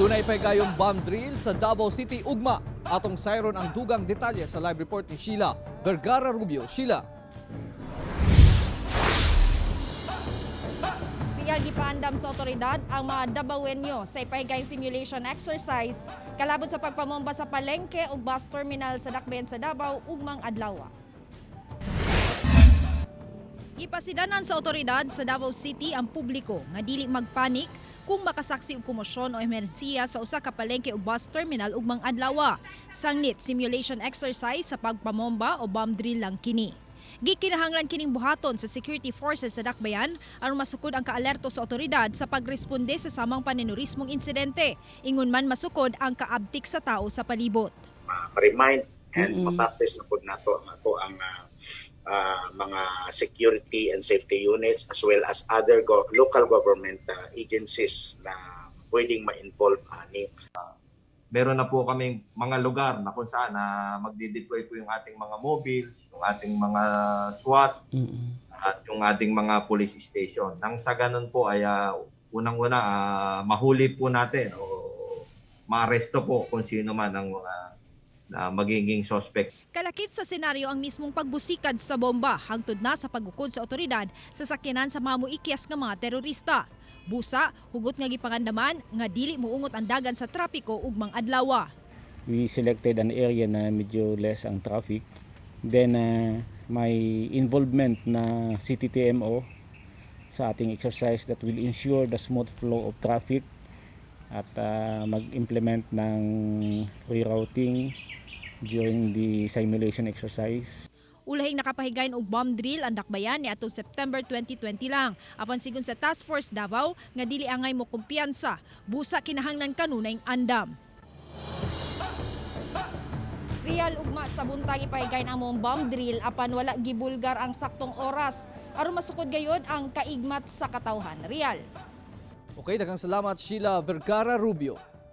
Dunay pahigayong bomb drill sa Davao City ugma. Atong sayron ang dugang detalye sa live report ni Sheila Vergara Rubio. Sheila. Real, gipaandam sa otoridad ang mga Dabawenyo sa ipahigayong simulation exercise kalabot sa pagpamomba sa palengke ug bus terminal sa dakbayan sa Davao ugmang adlaw. Gipasidanan sa otoridad sa Davao City ang publiko nga dili magpanik kung makasaksi og komosyon o emerhensiya sa usa ka palengke o bus terminal ugmang adlaw. Sangnit simulation exercise sa pagpamomba o bomb drill lang kini. Gikinahanglan kining buhaton sa security forces sa dakbayan aron masukod ang kaalerto sa otoridad sa pagresponde sa samang panerorismong insidente. Ingon man masukod ang kaabtik sa tao sa palibot. Ma-remind and ma-practice na pud nato ang ato ang mga security and safety units as well as other local government agencies na pwedeng ma-involve ani. Meron na po kaming mga lugar na kung saan na magde-deploy po yung ating mga mobiles, yung ating mga SWAT, at yung ating mga police station. Nang sa ganun po ay unang-una mahuli po natin o maaresto po kung sino man ang mga na magiging suspect. Kalakip sa senaryo ang mismong pagbusikad sa bomba hangtod na sa pagukod sa otoridad sa sakyanan sa mamuikyas nga mga terorista. Busa, hugot nga gipangandaman nga dili muungot ang dagan sa trapiko ugmang adlaw. We selected an area na medyo less ang traffic. Then may involvement na CTTMO sa ating exercise that will ensure the smooth flow of traffic at mag-implement ng rerouting during the simulation exercise. Ulahing nakapahigayon og bomb drill ang dakbayan niadtong September 2020 lang. Apan sigon sa Task Force Davao nga dili angay mo kumpiyansa, busa kinahanglan kanunayng andam. Real, ugma sa buntag ipahigayon ang among bomb drill apan wala gibulgar ang saktong oras aron masukod gayod ang kaigmat sa katawhan. Real. Okay, daghang salamat, Sheila Vergara Rubio.